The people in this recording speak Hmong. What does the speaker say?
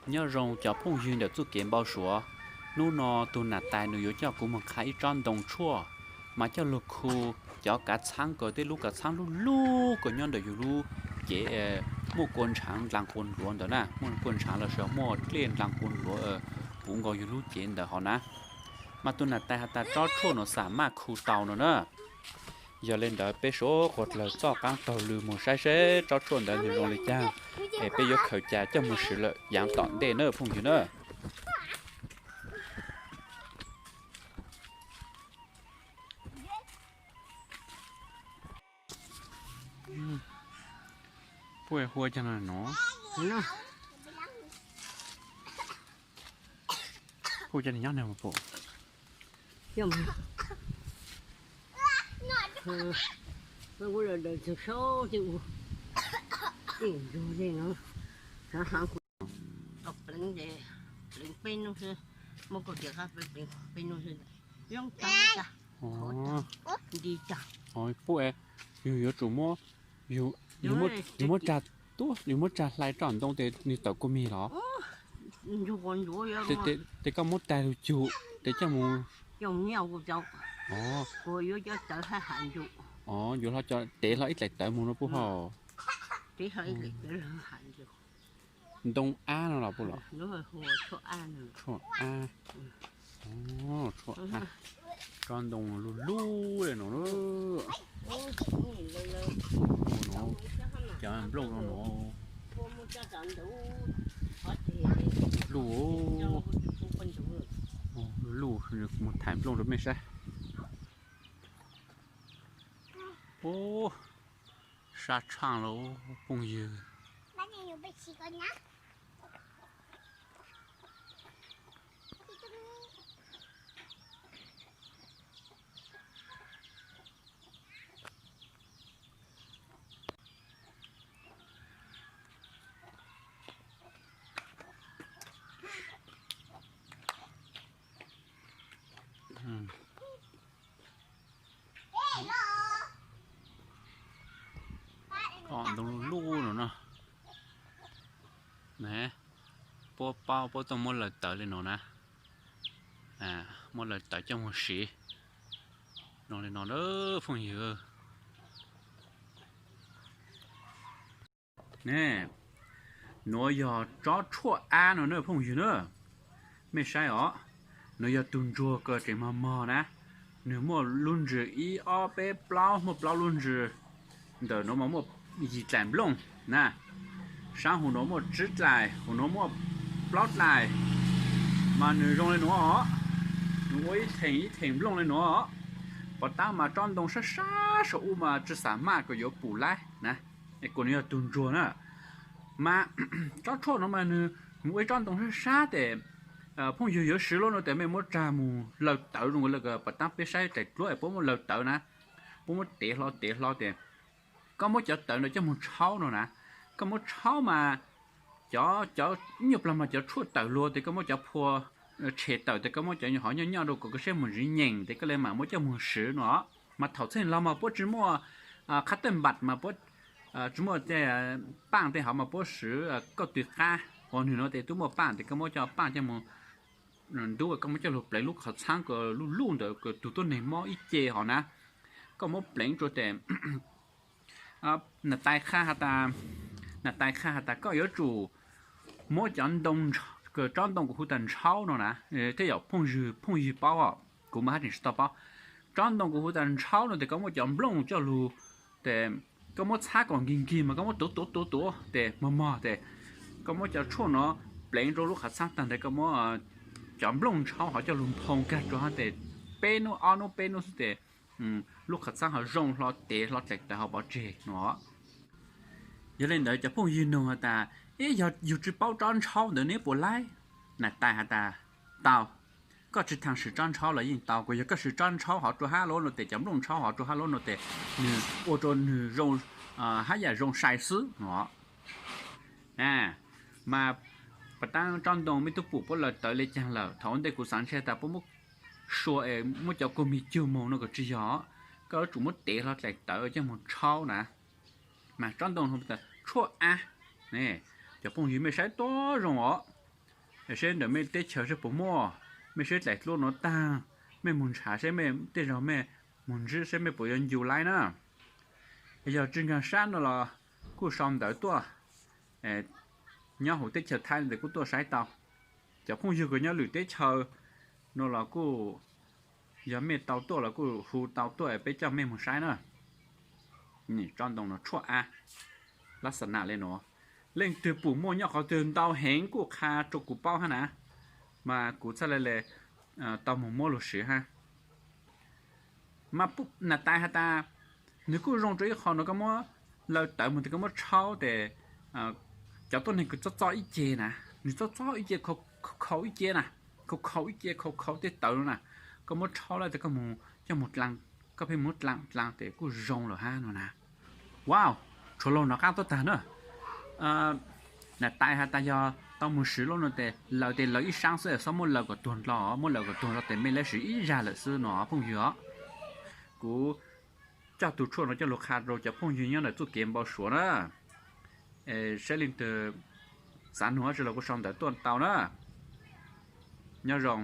Nyob zoo cov phooj ywg ntawm txuj kev npau suav, hnub no tus nam tais nws yuav coj kuv mus qha ib tsob ntoo tshuaj, mas coj lug khu cov kav txhaab ko, tej lub kav txhaab lub lub ko nyob ntawm yug lub cev muaj kua ntshaav ndlaa qhuav nluav ntawd na, muaj kua ntshaav los sis muaj dlej ndlaa qhuav nluav puv nkaus yug lub cev ntawd hov na. Mas tus nam tais has tas tsob tshuaj no xam maj khu tau no na. Yog le ntawd peb suav quas dlawg txoj qaab taug lw mus saib seb tsob tshuaj ntawd nws zoo le caag, es peb yuav khaws cas coj mus swv lawm yaav tom ntej na phooj ywg na. Puab hu ua caag no? Hu ua caag nyob na puab? Pleev, pleev peb nub xwb, muab kaug tias qab pleev peb nub xwb, zoo tag, nti tag. Puab, yug yuav tsum muab, yug muab tsa tuab, yug muab tsa hlais roj ntoo tes nwg tawm kua mis los? Tes koj muab tag lug cug tes coj mus, yuav hlo cov tev hlo ib dlaim tawv mus no puab hov? Ntoo ab no los puab los? Tshuaj ab, tshuaj ab, tsob ntoo lug lug le no. Cov nplooj no, lug lug, lug lug, kuv mus thaij nplooj rau mej saib. Ub, sab tshaaj lawm phooj ywg. Ntoo lug lug no na. Puab paub puab tuaj muab lawm tawv le no na. Muab lawm tawv coj mus siv no le no phooj ywg. Ne, nuav yog tsob tshuaj ab no na phooj ywg na. Mej saib os, nuav yog tug ntsuag ko tseem mog mog na. Nwg muaj lub ntsws ib ob peb plaub, muaj plaub lub ntsws. Ntawm nuav mas muaj yim dlaim nplooj na. Saab huv nuav muaj tsib dlaim, huv nuav muaj plaub dlaim. Mas nwg zoo le nuav os, nwg ua ib theem ib theem nplooj le nuav os. Puas tab mas tsob ntoo sab sab saum ub mas tsi xam maj kuas yuav pum laib na, es kuas nwg yog tug ntsuag na. Mas tsob tshuaj nuav mas nwg ua ib tsob ntoo sab sab tes phooj ywg yuav swv lub no tes mej muab tsag mus lawm tawv zoo le puas tab peb saib daim dluab es puab muab lawm tawv na, puab muab tev hlo tev hlo tes koj muab cov tawv ntawd coj mus tshaub no na. Koj muab tshaub mas cov, cov nyuaj plawg mas cov tshuaj tawm luag tes koj muab cov phua tshem tawm tes koj muab cov hov nyoj nyoj rau kom koj siab mus ntsiv nyeem tes koj le mam muab coj mus swv no. Mas thaum txheej laug mas puab tsi muaj qhab tawj npam mas puab tsi muaj tej paaj tej hov mas puab swv kauj tw qab, ua nwg nuav tes tub muaj paaj tes koj muab cov paaj coj mus ntub koj muab coj lug pleev lub qhov txhaab ko luj luj ntawd ko tug tuab neeg mob ib ce hov na. Koj muab pleev rua tes nam tais qha has tas, nam tais qha has tas koj yuav tsum muab cov ntoo, tsob ntoo kuv hu tas ntshaub no na, tej yam phooj ywg, phooj ywg paub os, kuv mas haj tseem tsi tau paub. Tsob ntoo kuv hu tas ntshaub no tes koj muab cov nplooj coj lug tes koj muab txhab kom nkig nkig mas koj muab tuav tuav tuav tuav tes mog mog tes koj muab cov tshuaj no pleev rua lub qhov txhaab tag ntawd koj muab cov nplooj ntshaub hov coj lug nphoo kag rua hab tes peb nub ob nub peb nub xwb tes lub qhov txhaab ho zoo hlo tev hlo dlaim tawv ho pov tseg no. Yog le ntawd cov phooj ywg nug has tas, ib yog yug tsi paub tsob ntshaub ntawd neb puas laib? Nam tais has tas, tau. Koj tsi thaam swv tsob ntshaub los yeej tau, kuas yog koj swv tsob ntshaub hov rua hab lub no tes cov nplooj ntshaub hov rua hab lub no tes nwg ua rua nwg zoo, hab yam zoo sai xwb no. Mas puas tab tsob ntoo mej tub pum puab lawm tawv le caag lawm, thaum ua ntej kuv xaav ntshe tas puab muab sua es muab cov kua mis cug moog no kuas tsi yog, koj yuav tsum muab tev hlo dlaim tawv coj moog tshaub na. Mas tsob ntoo tshuaj ab, cov phooj ywg mej saib tuab zoo os. Seb ntawm mej teb chaws seb puas muaj, mej seb dlaim dluab nuav taag, mej moog ntshav seb mej tej zaug mej moog ntsib seb mej puas yuav ncu laib na. Yog tsi nkaag sab no los kuj sau ntawv tuaj, nyob huv teb chaws Thaib ntawd kuj tuaj saib tau. Cov phooj ywg kws nyob lwm teb chaws no los kuj, yog mej tau tuaj los kuj hu tau tuaj peb coj mej moog saib na. Tsob ntoo no tshuaj av, lab xa nam le nuav, leej twg pum muaj nyob qhov twg ntau heev kuj qha rua kuv paub hab na, mas kuv txhaj le le tau moog muab lug siv hab. Mas nam tais has tas, nwg kuj zoo rua ib qho nuav, koj muab law tawv moog tes koj muab tshaub tes, cov tuab neeg kws txob txob ib ce na, nwg txob txob ib ce, khaus khaus ib ce na, khaus khaus ib ce, khaus khaus tej tawv no na, koj muab tshaub lawm tes koj moog coj moog dlaag, koj pheej muab dlaag dlaag tes kuj zoo lawm hab no na. Wow, tshuav laug nov qaab tuab taag na. Nam tais has tas yog tau moog siv lub no tes law tes law ib saab xwb, xob muab law kom tuag nrho, muab law kom tuag nrho tes mej lab siv ib zag lawm xwb no phooj ywg os. Kuv coj tug tshuaj no coj lug qha rua cov phooj ywg nyob ntawm txuj kev npau suav na. Saib leej twg xav nug dlaab tsi los kuj sau ntawv tuaj tau na. Nyob zoo.